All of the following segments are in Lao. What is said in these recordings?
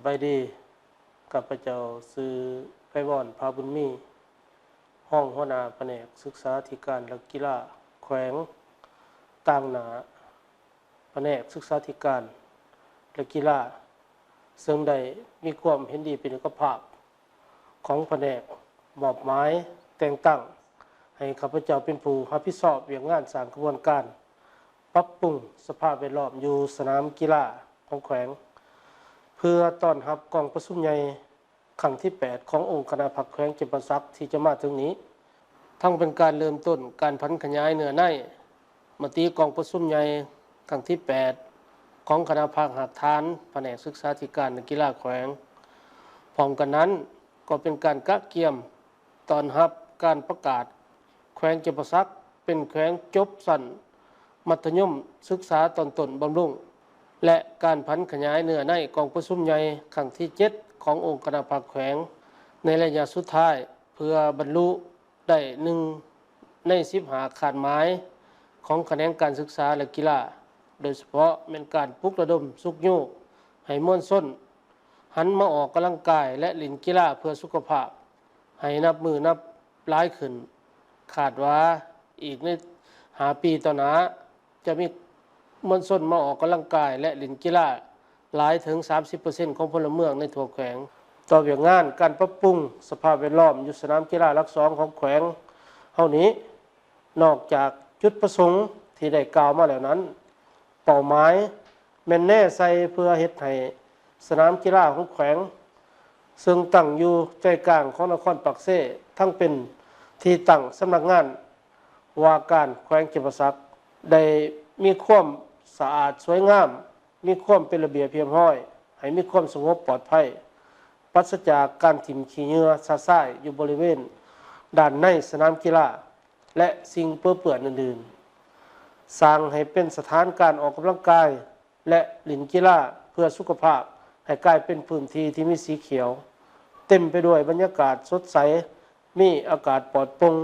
ສະບາຍດີ, ຂ້າພະເຈົ້າຊື່ ໄພວອນ ພາບຸນມີ, ຮອງຫົວໜ້າພະແນກສຶກສາທິການ ແລະ ກິລາແຂວງ, ຕາງໜ້າພະແນກສຶກສາທິການ ແລະ ກິລາ, ເຊິ່ງໄດ້ມີຄວາມເຫັນດີເປັນເອກະພາບ ຂອງພະແນກ ມອບໝາຍແຕ່ງຕັ້ງໃຫ້ຂ້າພະເຈົ້າເປັນຜູ້ຮັບຜິດຊອບວຽກງານສ້າງຂະບວນການປັບປຸງສະພາບແວດລ້ອມຢູ່ສະໜາມກິລາຂອງແຂວງ ເພື່ອຕ້ອນຮັບກອງປະຊຸມໃຫຍ່ຄັ້ງທີແປດ ຂອງອົງຄະນະພັກແຂວງຈຳປາສັກທີ່ຈະມາເຖິງນີ້. ທັງເປັນການເລີ່ມຕົ້ນການຜັນຂະຫຍາຍເນື້ອໃນມະຕິກອງປະຊຸມໃຫຍ່ຄັ້ງທີແປດ ຂອງຄະນະພັກຮາກຖານພະແນກສຶກສາທິການ ແລະ ກິລາແຂວງ. ພ້ອມກັນນັ້ນກໍເປັນການກະກຽມຕ້ອນຮັບການປະກາດແຂວງຈຳປາສັກເປັນແຂວງຈົບຊັ້ນມັດທະຍົມສຶກສາຕອນຕົ້ນບຳລຸງ ແລະ ການຜັນຂະຫຍາຍເນື້ອໃນກອງປະຊຸມໃຫຍ່ຄັ້ງທີເຈັດ ຂອງອົງຄະນະພັກແຂວງ ໃນໄລຍະສຸດທ້າຍ ເພື່ອບັນລຸ ໄດ້ໜຶ່ງໃນສິບຫ້າຄາດໝາຍຂອງຂະແໜງການສຶກສາ ແລະ ກິລາ, ໂດຍສະເພາະແມ່ນການປຸກລະດົມຊຸກຍູ້ໃຫ້ມວນຊົນຫັນມາອອກກຳລັງກາຍ ແລະ ຫຼິ້ນກິລາເພື່ອສຸຂະພາບໃຫ້ນັບມື້ນັບຫຼາຍຂຶ້ນ. ຄາດວ່າອີກໃນຫ້າປີຕໍ່ໜ້າ ຈະມີມວນຊົນມາອອກກຳລັງກາຍ ແລະ ຫຼິ້ນກິລາຫຼາຍເຖິງສາມສິບເປີເຊັນຂອງພົນລະເມືອງໃນທົ່ວແຂວງ. ຕໍ່ວຽກງານການປັບປຸງສະພາບແວດລ້ອມຢູ່ສະໜາມກິລາຫຼັກສອງຂອງແຂວງເຮົານີ້, ນອກຈາກຈຸດປະສົງທີ່ໄດ້ກ່າວມາແລ້ວນັ້ນ, ເປົ້າໝາຍແມ່ນແນໃສ່ເພື່ອເຮັດໃຫ້ສະໜາມກິລາຂອງແຂວງ ເຊິ່ງຕັ້ງຢູ່ໃຈກາງຂອງນະຄອນປາກເຊ ທັງເປັນທີ່ຕັ້ງສຳນັກງານ ວ່າການແຂວງຈຳປາສັກ ໄດ້ມີຄວາມສະອາດສວຍງາມ, ມີຄວາມເປັນລະບຽບຮຽບຮ້ອຍ, ໃຫ້ມີຄວາມສະຫງົບປອດໄພ, ປາສະຈາກການຖິ້ມຂີ້ເຫຍື້ອຊະຊາຍຢູ່ບໍລິເວນດ້ານໃນສະໜາມກິລາ ແລະ ສິ່ງເປິເປື້ອນອື່ນໆ, ສ້າງໃຫ້ເປັນສະຖານການອອກກຳລັງກາຍ ແລະ ຫຼິ້ນກິລາເພື່ອສຸຂະພາບ ໃຫ້ກາຍເປັນພື້ນທີ່ທີ່ມີສີຂຽວ, ເຕັມໄປດ້ວຍບັນຍາກາດສົດໃສ, ມີອາກາດປອດໂປ່ງ,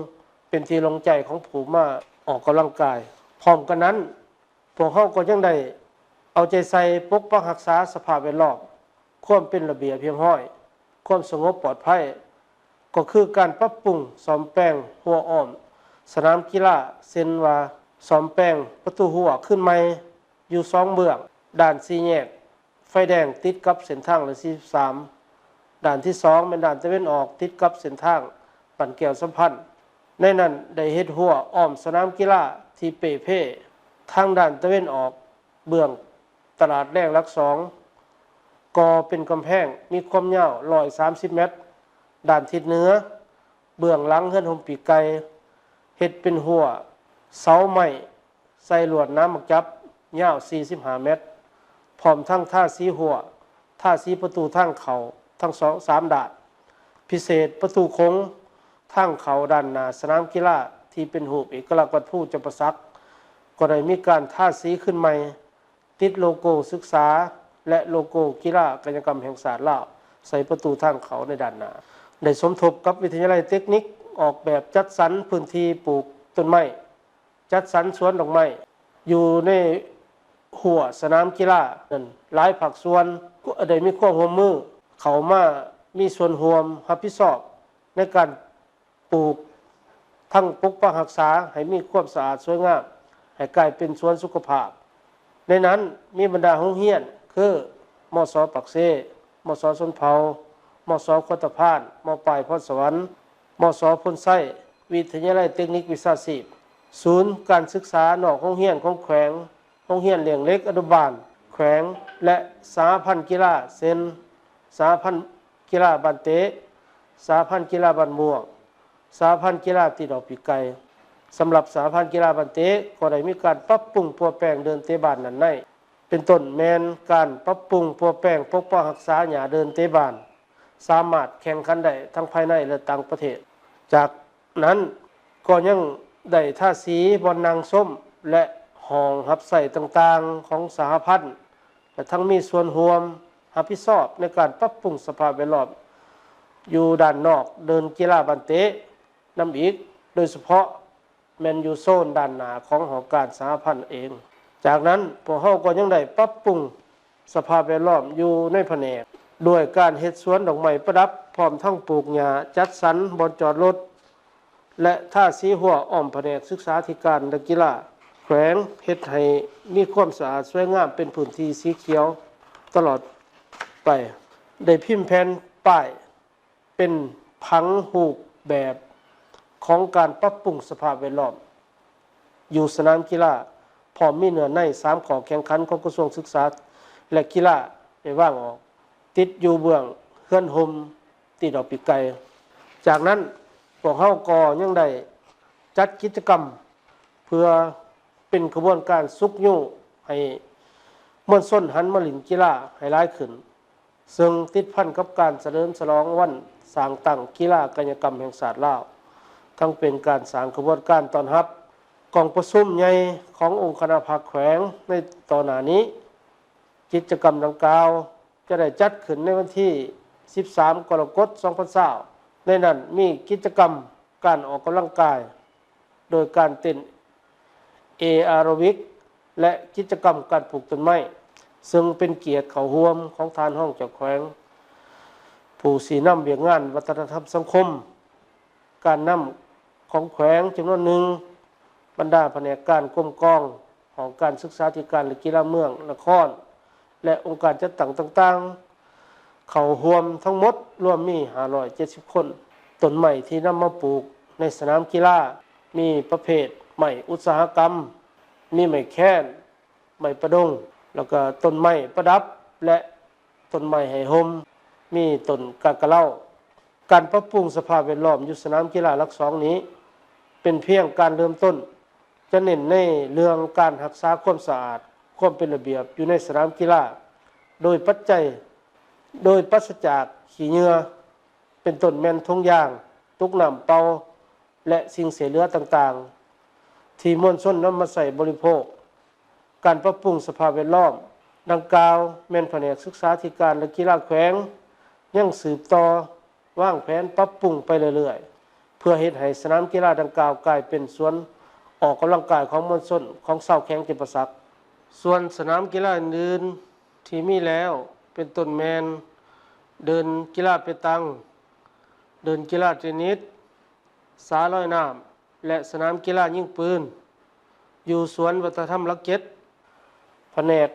ເປັນທີ່ໂລ່ງໃຈຂອງຜູ້ມາອອກກຳລັງກາຍ. ພ້ອມກັນນັ້ນ, ພວກເຮົາກໍຍັງໄດ້ເອົາໃຈໃສ່ປົກປັກຮັກສາສະພາບແວດລ້ອມ, ຄວາມເປັນລະບຽບຮຽບຮ້ອຍ, ຄວາມສະຫງົບປອດໄພ, ກໍຄືການປັບປຸງສ້ອມແປງຮົ້ວອ້ອມສະໜາມກິລາ, ເຊັ່ນວ່າ ສ້ອມແປງປະຕູຮົ້ວຄືນໃໝ່ຢູ່ສອງເບື້ອງ, ດ້ານສີ່ແຍກ ໄຟແດງຕິດກັບເສັ້ນທາງເລກສີ່ສິບສາມ, ດ້ານທີສອງແມ່ນດ້ານຕາເວັນອອກຕິດກັບເສັ້ນທາງບ້ານແກ້ວສຳພັນ. ໃນນັ້ນໄດ້ເຮັດຮົ້ວອ້ອມສະໜາມກິລາທີ່ເປ່ເພ. ທາງດ້ານຕາເວັນອອກເບື້ອງຕະຫຼາດແລງຫຼັກສອງ ກໍ່ເປັນກຳແພງມີຄວາມຍາວຮ້ອຍສາມສິບແມັດ. ດ້ານທິດເໜືອເບື້ອງຫຼັງເຮືອນຮົ່ມປີກໄກ່ ເຮັດເປັນຮົ້ວເສົາໄມ້ ໃສ່ລວດໜາມໝາກຈັບຍາວສີ່ສິບຫ້າແມັດ, ພ້ອມທັງທາສີຮົ້ວ, ທາສີປະຕູທາງເຂົ້າທັງສອງ ສາມດ້ານ. ພິເສດປະຕູໂຂງທາງເຂົ້າດ້ານໜ້າສະໜາມກິລາທີ່ເປັນຮູບເອກະລັກວັດພູຈຳປາສັກ ກໍໄດ້ມີການທາສີຄືນໃໝ່, ຕິດໂລໂກ້ສຶກສາ ແລະ ໂລໂກ້ກິລາກາຍະກຳແຫ່ງຊາດລາວ ໃສ່ປະຕູທາງເຂົ້າໃນດ້ານໜ້າ. ໄດ້ສົມທົບກັບວິທະຍາໄລເຕັກນິກອອກແບບຈັດສັນພື້ນທີ່ປູກຕົ້ນໄມ້ ຈັດສັນສວນດອກໄມ້ຢູ່ໃນຮົ້ວສະໜາມກິລານັ້ນ, ຫຼາຍພາກສ່ວນໄດ້ມີຄວາມຮ່ວມມືເຂົ້າມາມີສ່ວນຮ່ວມຮັບຜິດຊອບໃນການປູກ ທັງປົກປັກຮັກສາໃຫ້ມີຄວາມສະອາດສວຍງາມ, ໃຫ້ກາຍເປັນສວນສຸຂະພາບ. ໃນນັ້ນມີບັນດາໂຮງຮຽນຄື ມສ ປາກເຊ, ມສ ຊົນເຜົ່າ, ມສ ຄວນຕະພານ, ມປາຍພອນສະຫວັນ, ມສ ໂພນໄຊ, ວິທະຍາໄລເຕັກນິກວິຊາຊີບ, ສູນການສຶກສານອກໂຮງຮຽນຂອງແຂວງ, ໂຮງຮຽນລ້ຽງເດັກອະນຸບານແຂວງ ແລະ ສະຫະພັນກິລາ ເຊັ່ນ ສະຫະພັນກິລາບານເຕະ, ສະຫະພັນກິລາບານມ່ວງ, ສະຫະພັນກິລາຕີດອກປີກໄກ່. ສຳລັບສະຫະພັນກິລາບານເຕະ ກໍໄດ້ມີການປັບປຸງປົວແປງເດີ່ນເຕະບານດ້ານໃນ ເປັນຕົ້ນແມ່ນການປັບປຸງປົວແປງປົກປັກຮັກສາຫຍ້າເດີ່ນເຕະບານ ສາມາດແຂ່ງຂັນໄດ້ທັງພາຍໃນ ແລະ ຕ່າງປະເທດ. ຈາກນັ້ນກໍຍັງໄດ້ທາສີບ່ອນນັ່ງຊົມ ແລະ ຫ້ອງຮັບໃຊ້ຕ່າງໆຂອງສະຫະພັນ ແລະ ທັງມີສ່ວນຮ່ວມຮັບຜິດຊອບໃນການປັບປຸງສະພາບແວດລ້ອມຢູ່ດ້ານນອກເດີ່ນກິລາບານເຕະນຳອີກ, ໂດຍສະເພາະ ແມ່ນຢູ່ໂຊນດ້ານໜ້າຂອງຫໍການສະຫະພັນເອງ. ຈາກນັ້ນ, ພວກເຮົາກໍຍັງໄດ້ປັບປຸງສະພາບແວດລ້ອມຢູ່ໃນພະແນກ ດ້ວຍການເຮັດສວນດອກໄມ້ປະດັບ ພ້ອມທັງປູກຫຍ້າ, ຈັດສັນບ່ອນຈອດລົດ ແລະ ທາສີຮົ້ວອ້ອມພະແນກສຶກສາທິການ ແລະ ກິລາແຂວງ, ເຮັດໃຫ້ມີຄວາມສະອາດສວຍງາມ ເປັນພື້ນທີ່ສີຂຽວຕະຫຼອດໄປ. ໄດ້ພິມແຜ່ນປ້າຍ ເປັນຜັງຮູບແບບຂອງການປັບປຸງສະພາບແວດລ້ອມ ຢູ່ສະໜາມກິລາ, ພ້ອມມີເນື້ອໃນສາມຂໍ້ແຂ່ງຂັນຂອງກະຊວງສຶກສາ ແລະ ກິລາ ໄດ້ວາງອອກ ຕິດຢູ່ເບື້ອງເຮືອນຮົ່ມ ຕິດດອກປີກໄກ່. ຈາກນັ້ນ, ພວກເຮົາກໍຍັງໄດ້ຈັດກິດຈະກຳ ເພື່ອເປັນຂະບວນການຊຸກຍູ້ໃຫ້ມວນຊົນຫັນມາຫຼິ້ນກິລາໃຫ້ຫຼາຍຂຶ້ນ, ເຊິ່ງຕິດພັນກັບການສະເຫຼີມສະຫຼອງວັນສ້າງຕັ້ງກິລາກາຍະກຳແຫ່ງຊາດລາວ, ທັງເປັນການສ້າງຂະບວນການຕ້ອນຮັບກອງປະຊຸມໃຫຍ່ຂອງອົງຄະນະພັກແຂວງໃນຕໍ່ໜ້ານີ້. ກິດຈະກຳດັ່ງກ່າວ ຈະໄດ້ຈັດຂຶ້ນໃນວັນທີສິບສາມ ກໍລະກົດ ສອງພັນຊາວ ໃນນັ້ນມີກິດຈະກຳການອອກກຳລັງກາຍ ໂດຍການເຕັ້ນແອໂຣບິກ ແລະ ກິດຈະກຳການປູກຕົ້ນໄມ້, ເຊິ່ງເປັນກຽດເຂົ້າຮ່ວມຂອງທ່ານຮອງເຈົ້າແຂວງ, ຜູ້ຊີ້ນຳວຽກງານວັດທະນະທຳສັງຄົມ, ການນຳຂອງແຂວງຈຳນວນໜຶ່ງ, ບັນດາພະແນກການກົມກອງ, ຫ້ອງການສຶກສາທິການ ແລະ ກິລາເມືອງ, ນະຄອນ ແລະ ອົງການຈັດຕັ້ງຕ່າງໆ ເຂົ້າຮ່ວມທັງໝົດລວມມີຫ້າຮ້ອຍເຈັດສິບຄົນ. ຕົ້ນໄມ້ທີ່ນຳມາປູກໃນສະໜາມກິລາ ມີປະເພດໄມ້ອຸດສາຫະກຳ, ມີໄມ້ແຄນ, ໄມ້ປະດົງ, ແລ້ວກໍຕົ້ນໄມ້ປະດັບ ແລະ ຕົ້ນໄມ້ໃຫ້ຮົ່ມ, ມີຕົ້ນກາກະເລົາ. ການປັບປຸງສະພາບແວດລ້ອມຢູ່ສະໜາມກິລາຫຼັກສອງນີ້ ເປັນພຽງການເລີ່ມຕົ້ນ, ຈະເນັ້ນໃນເລື່ອງການຮັກສາຄວາມສະອາດ, ຄວາມເປັນລະບຽບຢູ່ໃນສະໜາມກິລາ ໂດຍປັດໄຈ, ໂດຍປາສະຈາກຂີ້ເຫຍື້ອ, ເປັນຕົ້ນແມ່ນຖົງຢາງ, ຕຸກນ້ຳເປົ່າ ແລະ ສິ່ງເສດເຫຼືອຕ່າງໆ ທີ່ມວນຊົນນຳມາໃຊ້ບໍລິໂພກ. ການປັບປຸງສະພາບແວດລ້ອມດັ່ງກ່າວ ແມ່ນພະແນກສຶກສາທິການ ແລະ ກິລາແຂວງ ຍັງສືບຕໍ່ວາງແຜນປັບປຸງໄປເລື້ອຍໆ ເພື່ອເຮັດໃຫ້ສະໜາມກິລາດັ່ງກ່າວກາຍເປັນສວນອອກກຳລັງກາຍຂອງມວນຊົນຂອງຊາວແຂວງຈຳປາສັກ. ສ່ວນສະໜາມກິລາອື່ນໆທີ່ມີແລ້ວ ເປັນຕົ້ນແມ່ນເດີ່ນກິລາເປຕັງ, ເດີ່ນກິລາເທນນິດ, ສາລອຍນ້ຳ ແລະ ສະໜາມກິລາຍິງປືນ ຢູ່ສວນວັດທະນະທຳຫຼັກເຈັດ. ພະແນກ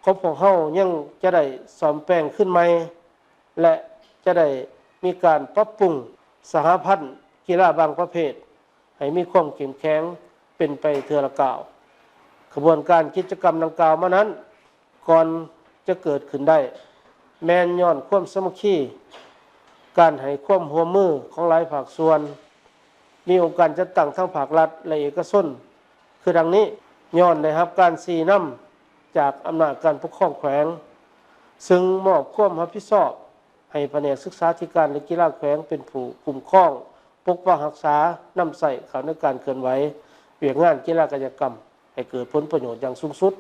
ຂອງພວກເຮົາຍັງຈະໄດ້ສ້ອມແປງຄືນໃໝ່ ແລະ ຈະໄດ້ມີການປັບປຸງສະຫະພັນກິລາບາງປະເພດ ໃຫ້ມີຄວາມເຂັ້ມແຂງເປັນໄປເທື່ອລະກ້າວ. ຂະບວນການກິດຈະກຳດັ່ງກ່າວມານັ້ນ ກ່ອນຈະເກີດຂຶ້ນໄດ້ ແມ່ນຍ້ອນຄວາມສາມັກຄີ, ການໃຫ້ຄວາມຮ່ວມມືຂອງຫຼາຍພາກສ່ວນ, ມີອົງການຈັດຕັ້ງທັງພາກລັດ ແລະ ເອກະຊົນ ຄືດັ່ງນີ້, ຍ້ອນໄດ້ຮັບການຊີ້ນຳຈາກອຳນາດການປົກຄອງແຂວງ, ເຊິ່ງມອບຄວາມຮັບຜິດຊອບໃຫ້ພະແນກສຶກສາທິການ ແລະ ກິລາແຂວງເປັນຜູ້ຄຸ້ມຄອງ, ປົກປັກຮັກສາ, ນຳໃຊ້ເຂົ້າໃນການເຄື່ອນໄຫວວຽກງານກິລາກາຍະກຳ ໃຫ້ເກີດຜົນປະໂຫຍດຢ່າງສູງສຸດ.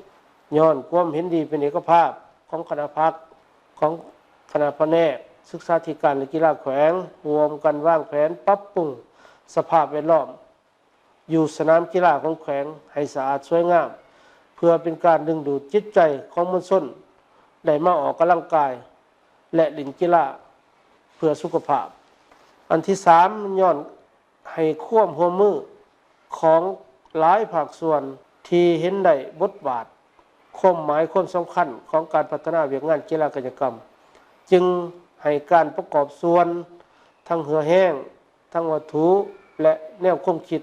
ຍ້ອນຄວາມເຫັນດີເປັນເອກະພາບຂອງຄະນະພັກ, ຂອງຄະນະພະແນກສຶກສາທິການ ແລະ ກິລາແຂວງ ຮ່ວມກັນວາງແຜນປັບປຸງສະພາບແວດລ້ອມຢູ່ສະໜາມກິລາຂອງແຂວງໃຫ້ສະອາດສວຍງາມ ເພື່ອເປັນການດຶງດູດຈິດໃຈຂອງມວນຊົນໄດ້ມາອອກກຳລັງກາຍ ແລະ ຫຼິ້ນກິລາເພື່ອສຸຂະພາບ. ອັນທີສາມ ຍ້ອນ ໃຫ້ຄວາມຮ່ວມມືຂອງຫຼາຍພາກສ່ວນທີ່ເຫັນໄດ້ບົດບາດ, ຄວາມໝາຍ, ຄວາມສຳຄັນຂອງການພັດທະນາວຽກງານກິລາກາຍະກຳ, ຈຶ່ງໃຫ້ການປະກອບສ່ວນທັງເຫື່ອແຮງ, ທັງວັດຖຸ ແລະ ແນວຄວາມຄິດ,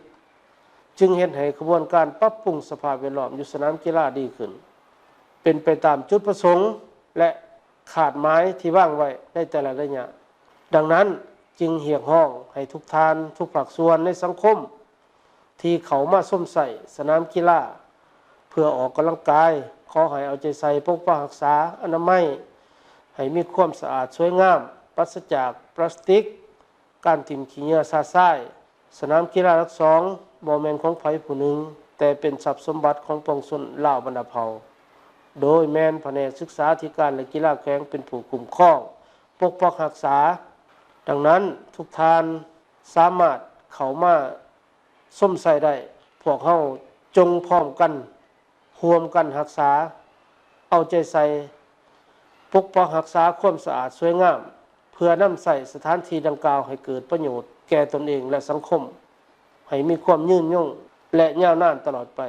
ຈຶ່ງເຮັດໃຫ້ຂະບວນການປັບປຸງສະພາບແວດລ້ອມຢູ່ສະໜາມກິລາດີຂຶ້ນ, ເປັນໄປຕາມຈຸດປະສົງ ແລະ ຄາດໝາຍທີ່ວາງໄວ້ໃນແຕ່ລະໄລຍະ. ດັ່ງນັ້ນ, ຈຶ່ງຮຽກຮ້ອງໃຫ້ທຸກທ່ານ, ທຸກພາກສ່ວນໃນສັງຄົມ ທີ່ເຂົ້າມາຊົມໃຊ້ສະໜາມກິລາເພື່ອອອກກຳລັງກາຍ, ຂໍໃຫ້ເອົາໃຈໃສ່ປົກປັກຮັກສາອະນາໄມ ໃຫ້ມີຄວາມສະອາດສວຍງາມ, ປາສະຈາກປລາສຕິກ, ການຖິ້ມຂີ້ເຫຍື້ອຊະຊາຍ. ສະໜາມກິລາຫຼັກສອງບໍ່ແມ່ນຂອງໃຜຜູ້ໜຶ່ງ, ແຕ່ເປັນຊັບສົມບັດຂອງປວງຊົນລາວບັນດາເຜົ່າ, ໂດຍແມ່ນພະແນກສຶກສາທິການ ແລະ ກິລາແຂວງເປັນຜູ້ຄຸ້ມຄອງ, ປົກປັກຮັກສາ. ດັ່ງນັ້ນ, ທຸກທ່ານສາມາດເຂົ້າມາຊົມໃຊ້ໄດ້. ພວກເຮົາຈົ່ງພ້ອມກັນ ຮ່ວມກັນຮັກສາ, ເອົາໃຈໃສ່, ປົກປັກຮັກສາຄວາມສະອາດສວຍງາມ ເພື່ອນຳໃຊ້ສະຖານທີ່ດັ່ງກ່າວໃຫ້ເກີດປະໂຫຍດແກ່ຕົນເອງ ແລະ ສັງຄົມ ໃຫ້ມີຄວາມຍືນຍົງ ແລະ ຍາວນານຕະຫຼອດໄປ.